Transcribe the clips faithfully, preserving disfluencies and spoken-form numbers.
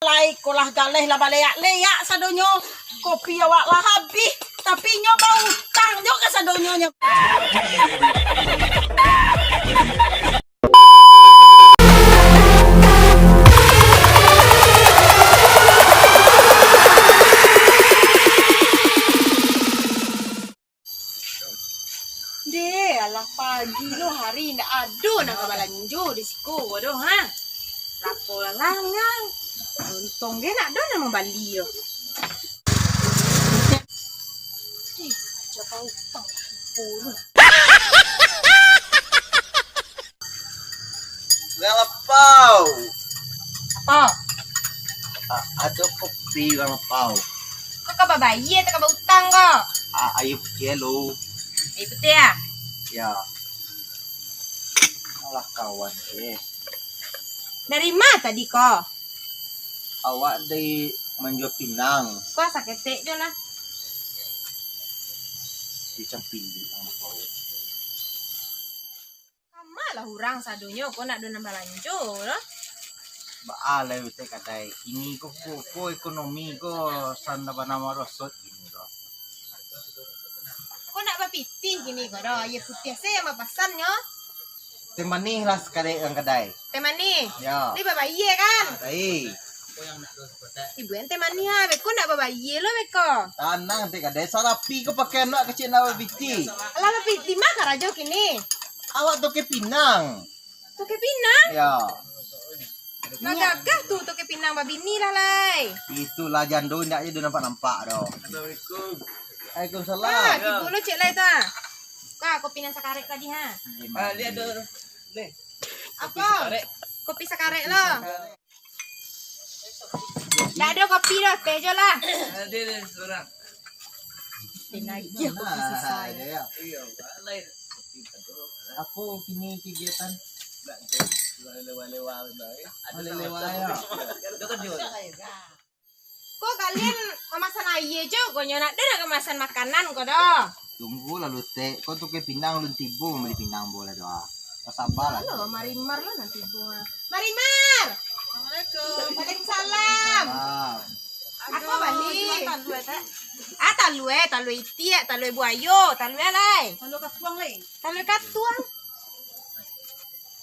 Lai ko lah galeh lah baleak-leak sadonyo. Kopi awak lah habih, tapi inyo bautang jo ka sadonyo nyo. Deh, alah pagi lo hari, indak ado nan ka balanjo di siko ko doh, ha. Lapo lah langang. Untuang ge indak ado nan mambali doh. Eh, aja kau utang tipu tu. Urang lapau. Apo? A-, ado kopi urang lapau. Ko ka babayia atau ka bautang ko? A-, aia putiah lo. Aia putiah, ah? Ya. Alah kawan, eh. Dari ma tadi ko? Awak dari manjua pinang. Ko saketek jo lah. Di camping di urang lapau. Kama lah urang sadonyo ko, ndak ado nan balanjo doh. Baa lai utek kadai, kini ko, ko, ko ekonomi ko sanda bana marosot kini ko. Ko ndak bapitih kini ko doh, aia putiah se nan bapasan nyo. Teh manih lah sakarek urang kadai. Teh manih? Ya. Ni babayia kan? Baik. Ibu ente manih ah, beko ndak babayia lo beko. Tanang, tek kadai, sarapi ko pakai anak kecil nak babiti. Alah, babiti ma karajo kini? Awak toke pinang. Toke pinang? Ya. Lah gagah tu toke pinang babini lah lai. Itulah jando, indak je dia nampak-nampak doh. Assalamualaikum. Waalaikumsalam. Ah, ibu lo cek lai tu ah. Ka kopi nan sakarek tadi ha. Ah, lihat tu. Nih. Apa? Kopi sakarek lo. Ndak ado kopi doh, teh jo lah. Ada deh seorang. Teh lagi aku kopi sisa. Nah, ya. Iya, lain. Apo kini kegiatan? Ndak ada, lewat-lewat bae. Ada lewat ya. Itu kan dia. Ko kalian mamasan aia jo, ko nyo nak ado nak kamasan makanan ko doh. Tunggu lalu, Tek. Ko toke pinang alun tibo mambali pinang bola doh. Sabar lah. Halo, Marimar lo nan tibo ah. Marimar! Assalamualaikum. Waalaikumsalam. Salam. Apo bali? Talua, Tek. Ah, talua, talua itiak, talua buayo, talua lai. Talua katuang lai. Talua katuang.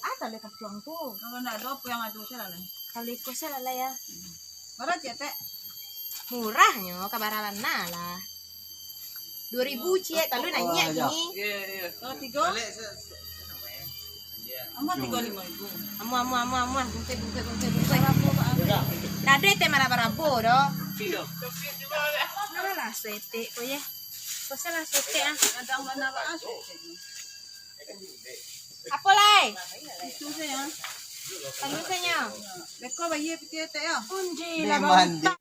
Ah, talua katuang tu. Kalau ndak ado, apo nan ado se lah lai. Talua iko se lah lai ya. Bara ciek, Tek? Murah nyo, ka bara bana lah. Dua ribu ciek, talua naiak kini. Iya, iya. Kalau tigo? Balik se-, se-, se-, Amuah tigo limo ribu. Amuah, amuah, amuah, amuah. Bungkuih, bungkuih, bungkuih, bungkuih. Ndak ado teh marabo-rabo doh. Iyo. Alah, suetek ko ye. Ko se lah suetek ah. Ada mana ba suetek? Apo lai? Itu sajo. Anu sajo. Beko bayia pitih etek yo. Unji lah mandi.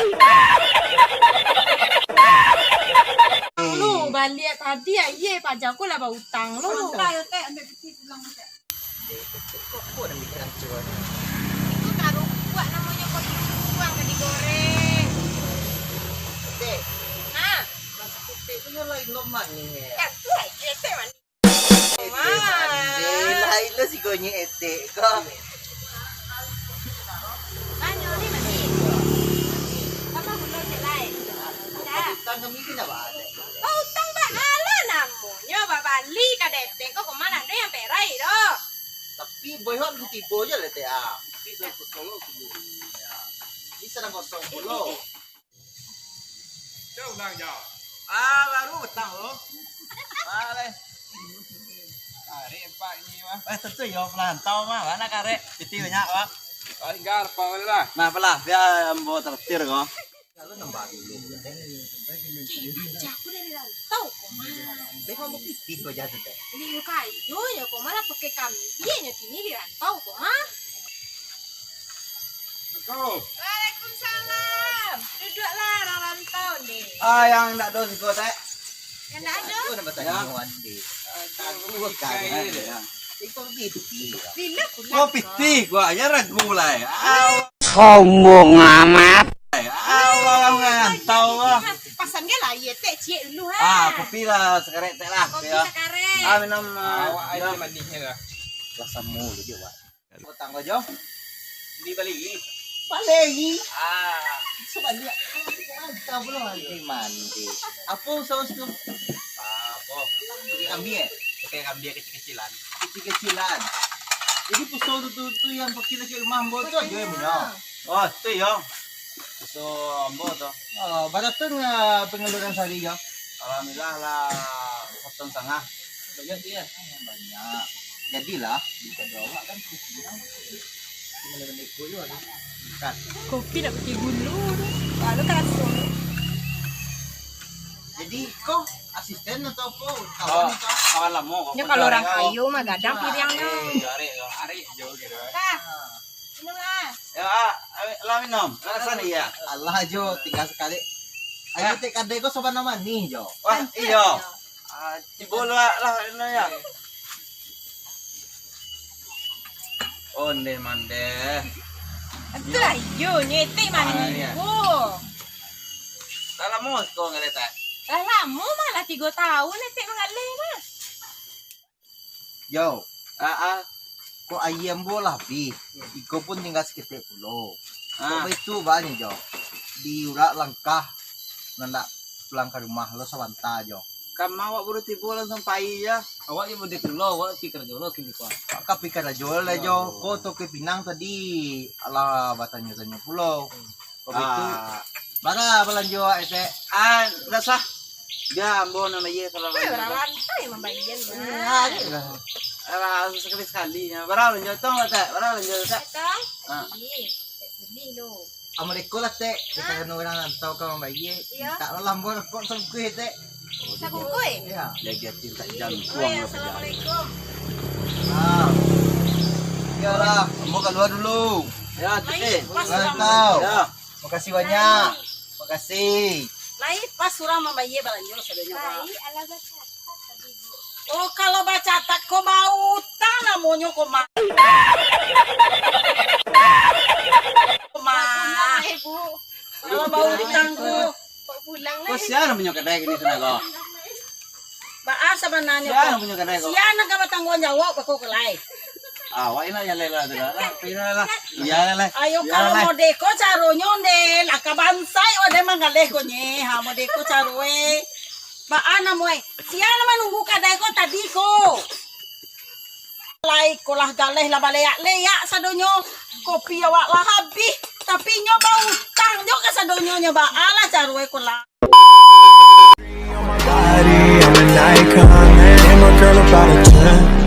Lu baliak tadi aia paja ko lah bautang lu. Santai yo, Tek, ambiak pitih pulang, Tek. Kok, kok nak mikir hancur? Itu taruh kuat namonyo ko iwang ka digoreng. Tek. Ha? Rasa kutek tu yo lain lo manih. Kan tu aja, Tek, manih. Etek mandi, lain lo si gonyek etek ko. Banyak ni mandi. Tambah gula cek lain. Dah. Utang kami tu nak ba-, Bautang baa lo namonyo, babali ka depek ko, ko malah ado yang perai doh. Tapi boy hok tibo je lah, Tek, ah. Tapi sudah kosong lo kubu. Ya. Ini sadang kosong pulo. Jauh lang, jauh. Ah, baru petang lo. Maleh. Tarik empat ni mah. Eh, tentu yo pelantau mah. Mana karek? Piti banyak, Bang. Paling garpau lah. Nah, apalah, biar ambo traktir ko. Kalau nambah dulu. Cik, aja aku dari rantau ko mah. Dia ngomong piti ko jatuh teh. Liu kayo ya ko malah pakai kambing nyo kini di rantau ko mah. Assalamualaikum. Waalaikumsalam. Duduaklah, urang rantau ni. Ah, yang ndak ado siko, Tek. Yang ndak ado? Aku nak bertanya wan di. Aku bukan ya. Iko piti. Bila pulang? Oh, piti gua aja ragu lah. Ah. Sombong amat. Ah, orang rantau lah. Pasan kan lah, iya, Tek, ciek dulu ha. Ah, kopi lah, sakarek, Tek, lah. Kopi sakarek. Ah, minum, ah, awak aja mandinya lah. Lah samo dulu, Pak. Utang ko jo. Di Bali. Paling. Ah. Sabaliak. Mantap pulo mandi-mandi. Apo saus tu? Apo? Pakai kambing, eh? Pakai kambing kecil-kecilan. Kecil-kecilan. Jadi puso tu, tu, tu yang pakai lagi rumah ambo tu ajo yang punyo. Oh, tu yo. Puso ambo tu. Oh, bara tu nga pengeluaran sehari yo? Alhamdulillah lah, satu setengah. Banyak tu ya? Banyak. Jadilah, bisa bawa kan. Tinggal dalam iko juga kan. Bukan. Kopi nak pakai gula tu. Lalu kasar. Jadi, kau asisten atau apa? Kawan Oh, atau apa? Kawan lama. Nyo kalau orang kayo mah gadang piriang nyo. Eh, jarik kau. Arik jo gitu. Nah, minum lah. Ya, ah, lah minum. Rasa ni ya. Alah jo, tinggal sekali. Ayo, tek kadai kau sopan nama ni jo. Wah, iyo. Ah, tibo lah, lah, ini ya. Onde mande. Itulah iyo, nyetek mah Ah, ni. Iya. Oh. Dah lama kau ngaletak? Dah lama mah, lah tiga tahun nyetek mangalih mah. Yo. Ah, ah. Kok ayam bo lah habih. Iko pun tinggal saketek pulo. Ah. Kok baitu banyak jo. Diurak langkah, nandak pulang ka rumah lo sabanta jo. Kama awak baru tibo langsung pai ja. Awak yang mudik dulu, awak pi karajo lo kini kuah. Ka pi karajo lah jo. Ko tu ke Pinang tadi, alah batanyo-tanyo pulo. Ko baitu, Ah. Bara balanjo awak etek? Ah, ndak sah. Dia ambo nan bayar kalau Eh, balanjo. Orang lantai mambagian. Iya, aja lah. Alah, sekali-sekali nya. Bara balanjo tong lah, Tek? Bara balanjo, Tek? Tong? Ah. Ih, tak pedih lo. Ambo deko lah, Tek. Kita kan orang rantau ka mambayar. Iya. Tak lah, ambo rokok sabungkuih, Tek. Sabungkuih? Iya. Jaga cinta Ih, jantung oi, lah, Tek. Assalamualaikum. Ah. Iyalah, ambo kalua dulu. Ya, Tek. Baik, pas Rantau. Ya. Makasih banyak. Makasih. Lai pas surang mambayar balanjo sadonyo, Pak. Lai, alah bacatat tadi, Bu. Oh, kalau bacatat ko bautang namonyo ko, Mak. Ko, Mak. Pulang, eh, Bu. Kalau bautang ko. Kok pulang, Ko eh? Sia nan punyo kadai kini sana ko? Baa sabananyo Sia ko? Nan punyo kadai ko? Sia nan ka batangguang jawab bako ko lai. Ah, awak enak jalai lah tu lah. Lah, pergi lah lah. Iya lah lah. Ayo, Iya kalau lah. Modeko caronyo, Ndel, aka bansai wadah manggaleh ko nye. Ha, modeko caro, eh. Baa namo, eh? Sia nan manunggu kadai ko tadi ko. Lai ko lah galeh lah baleak-leak sadonyo. Kopi awak lah habih. Tapi nyo bautang jo ka sadonyo nyo. Baa lah caro, eh, ko lah. Body, I'm an icon, and my girl about a ten.